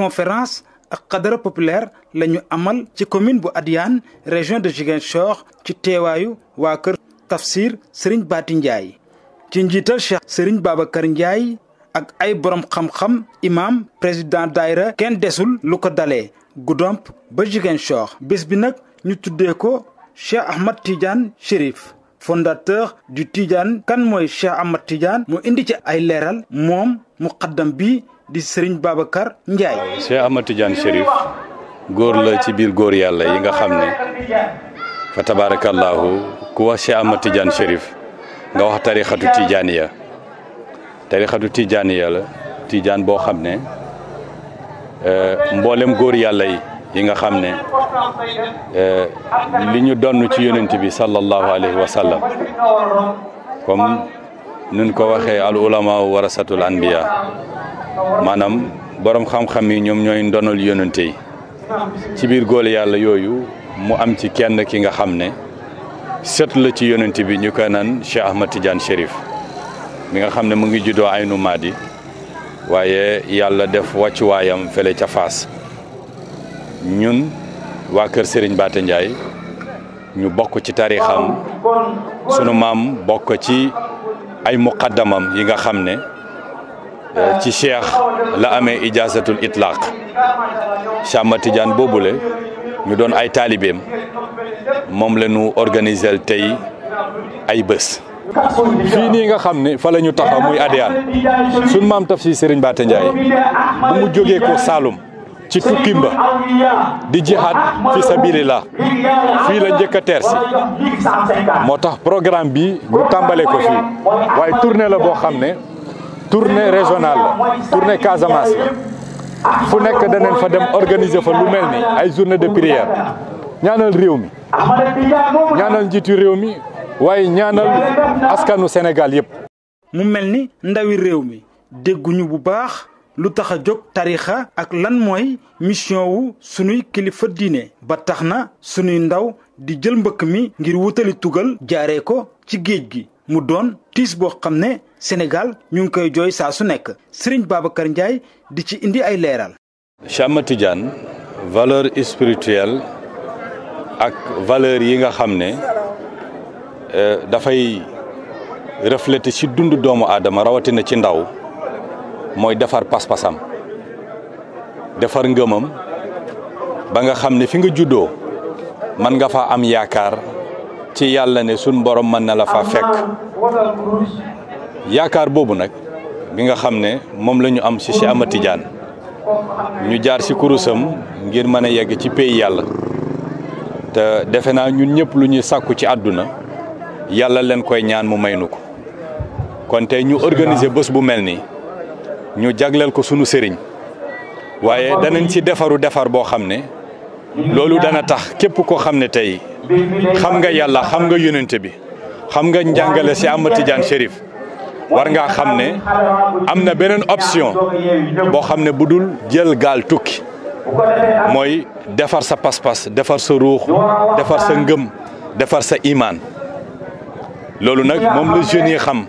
conférence ak xadara populaire la ñu amal ci commune bu Adiyane région de Ziguinchor ci teewaayu waa kër tafsir Serigne Bati Ndiaye ci njiital Cheikh Serigne Babacar Ndiaye ak ay borom xam-xam imam président daayira kenn desul lu ko dalee Goudomp ba Ziguinchor bés bi nag ñu tuddee ko Cheikh Ahmad Tidiane Chérif fondateur du Tidiane. kan mooy Cheikh Ahmad Tidiane mu indi ci ay leeral moom muqaddam bi di Serigne Babacar Ndiaye. Cheikh Ahmad Tidiane Chérif góor la ci biir góor yàlla yi nga xam ne fa tabarakallahu ku wax Cheikh Ahmad Tidiane Chérif nga wax tarixatu Tidianiya la Tidiane boo xam ne mboolem góor yàlla yi nga xam ne li ñu donn ci yonent bi sallallahu alayhi wa sallam comme nun ko waxee al ulama warasatul anbiya maanaam borom xam-xam yi ñoom ñooy ndonal yonente yi ci biir góor yàlla yooyu mu am ci kenn ki nga xam ne sët la ci yonente bi ñu koy naan Cheikh Ahmad Tidiane Chérif mi nga xam ne mu ngi juddoo Aynu Maadi waaye yàlla def wàccuwaayam fele ca Faas ñun waa kër Serigne Bati Ndiaye ñu bokk ci tarixam sunu maam bokk ci ay muqaddamam yi nga xam ne ci cheikh la amee ijaazatul itlaq Cheikh Ahmad Tidiane boobule ñu doon ay taalibeem moom la ñu organiser tey ay bés. fii nii nga xam ne fa la ñu taxaw muy Adiyane sunu maam tafsir Serigne Bati Ndiaye bu mu jógee ko Saloum ci tukkimba di jihaad fi sabilillah fii la njëkk a teer si moo tax programme bi ñu tàmbale ko fii waaye tournée la boo xam ne tournée régionale la tournée Casamance la fu nekk danañ fa dem organiser fa lu mel ni ay journée de prière ñaanal réew mi ñaanal njiitu réew mi waaye ñaanal askanu Sénégal yëpp. mu mel ni ndawi réew mi dégguñu bu baax lu tax a jóg tarixa ak lan mooy mission wu sunuy kilifa diine ba tax na sunuy ndaw di jël mbëkk mi ngir wutali tugal jaaree ko ci géej gi mu doon tiis boo xam ne Sénégal ñu ngi koy jooy saa su nekk Serigne Babacar Ndiaye di ci indi ay leeral. Cheikh Ahmad Tidiane valeur spirituelle ak valeur yi nga xam ne dafay refléter ci dundu doomu aadama rawatina ci ndaw mooy defar pas-pasam defar ngëmam ba nga xam ne fi nga juddoo mën nga fa am yaakaar ci yàlla ne sun borom mën na la fa fekk yaakaar boobu nag bi nga xam ne moom la ñu am ci Cheikh Ahmad Tidiane ñu jaar ci kurusam ngir mën a yegg ci pays yàlla te defe naa ñun ñëpp lu ñuy sàkku ci àdduna yàlla leen koy ñaan mu may nu ko kon tey ñu organiser bés bu mel nii ñu jagleel ko sunu sëriñ waaye danañ ci defar boo xam ne loolu dana tax képp koo xam ne tey xam nga yàlla xam nga yonent bi xam nga njàngale Cheikh Ahmad Tidiane Chérif war ngaa xam ne am na beneen option boo xam ne bu dul jël gaal tukki mooy defar sa pas-pas defar sa ruux defar sa ngëm defar sa imaan loolu nag moom la jeunes yi xam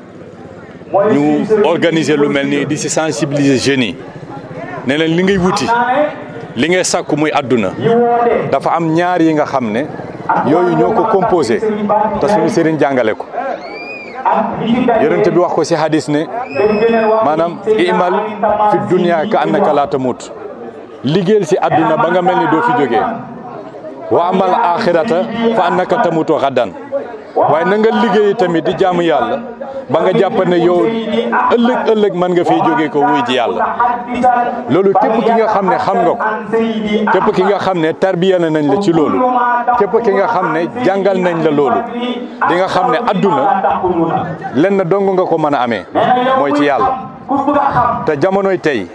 ñu organiser lu mel nii di ci sensibiliser jeunes yi ne leen li ngay wuti li ngay sàkku muy àdduna dafa am ñaar yi nga xam ne yooyu ñoo ko composé te suñu sëriñ jàngale ko yonent bi wax ko ci hadis ne maanaam imal fi dunya ka annaka laa tamut liggéeyal ci àdduna ba nga mel ni doo fi jógee wa amal axirata fa annaka tamutu xaddan waaye na nga liggéey tamit di jaamu yàlla ba nga jàpp ne yow ëllëg mën nga fiy jógee ko wuy ji yàlla loolu képp ki nga xam ne xam nga ko képp ki nga xam ne tarbiya nañ la ci loolu képp ki nga xam ne jàngal nañ la loolu di nga xam ne adduna lenn dong nga ko mën a amee mooy ci yàlla te jamonoy tey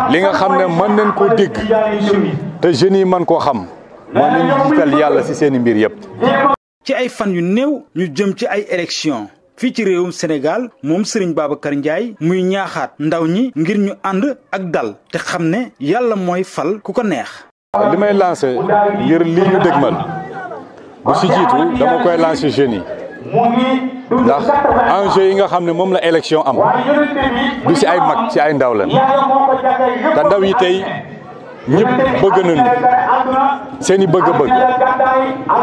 li nga xam ne mën nañ koo dégg te jeunes yi mën koo xam mooy nañ jiital yàlla ci seeni mbir yëpp. ci ay fan yu néew ñu jëm ci ay élection fii ci réewum Sénégal moom Serigne Babacar Ndiaye muy ñaaxaat ndaw ñi ngir ñu ànd ak dal te xam ne yàlla mooy fal ku ko neex. li may lancé ngir lii ñu dégmal bu si jiitu dama koy lancé jeunes yi ndax enjeu yi nga xam ne moom la élection am du si ay mag ci ay ndaw la te ndaw yi tey ñëpp bëgg nañu seeni bëgg-bëgg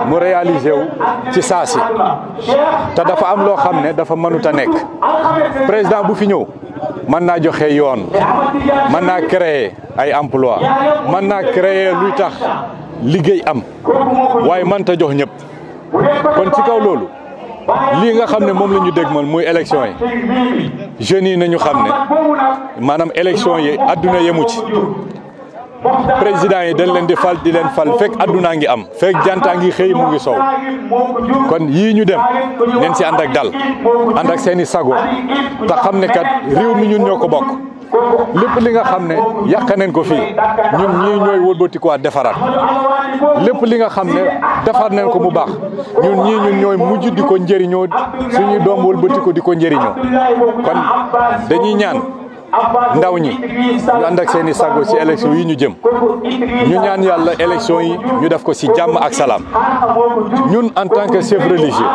mu réaliser wu ci saasi te dafa am loo xam ne dafa mënut a nekk président bu fi ñëw mën naa joxe yoon mën naa créer ay emploi mën naa créer luy tax liggéey am waaye mënta jox ñëpp kon ci kaw loolu lii nga xam ne moom la ñu dégmal muy élection yi jeunes yi nañu xam ne maanaam élection yi adduna yemu ci président yi dañ leen di fal di leen fal fekk addunaa ngi am fekk jantaa ngi xëy mu ngi sow kon yii ñu dem neen si ànd ak dal ànd ak seeni sago te xam ne kat réew mi ñun ñoo ko bokk lépp li nga xam ne yàq nañ ko fii ñun ñii ñooy wëlbatikuwaat defaraat lépp li nga xam ne defar nañ ko mu baax ñun ñooy mujj di ko njëriñoo suñuy doom wëlbatiku di ko njëriñoo kon dañuy ñaan ndaw ñi ñu ànd ak seeni sago ci élection yi ñu jëm ñu ñaan yàlla élection yi ñu def ko ci jàmm ak salaam ñun en tant que chef religieux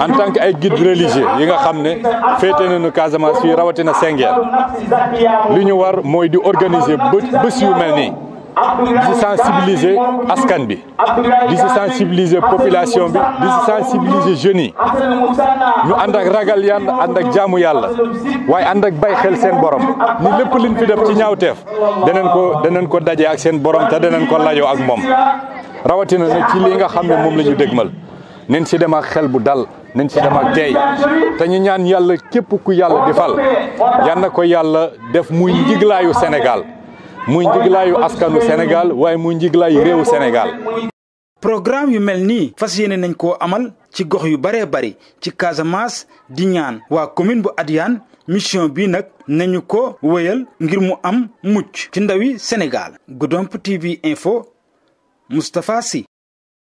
en tant que ay guide religieux yi nga xam ne féete nañu Casamance fii rawatina Senghor li ñu war mooy di organiser bés yu mel nii di si sensibiliser askan bi di si sensibiliser population bi di si sensibiliser jeunes yi ñu ànd ak ragal yàlla ànd ak jaamu yàlla waaye ànd ak bay xel seen borom ni lépp liñ fi def ci ñaawteef danañ ko daje ak seen borom te danañ ko lajoo ak moom rawatina na ci li nga xam ne moom la ñu dégmal nañ si dem ak xel bu dal nañ si dem ak tey te ñu ñaan yàlla képp ku yàlla di fal yal na ko yàlla def muy njiglaayu Sénégal muy njiglaayu askanu Sénégal waaye muy njiglaayu réewu Sénégal. programme yu mel nii fas yéene nañ koo amal ci gox yu baree bari ci Casamance di ñaan waa commune bu Adiyane mission bi nag nañu ko wëyal ngir mu am mucc ci ndawi Sénégal. Goudomp TV Info Moustapha Sy.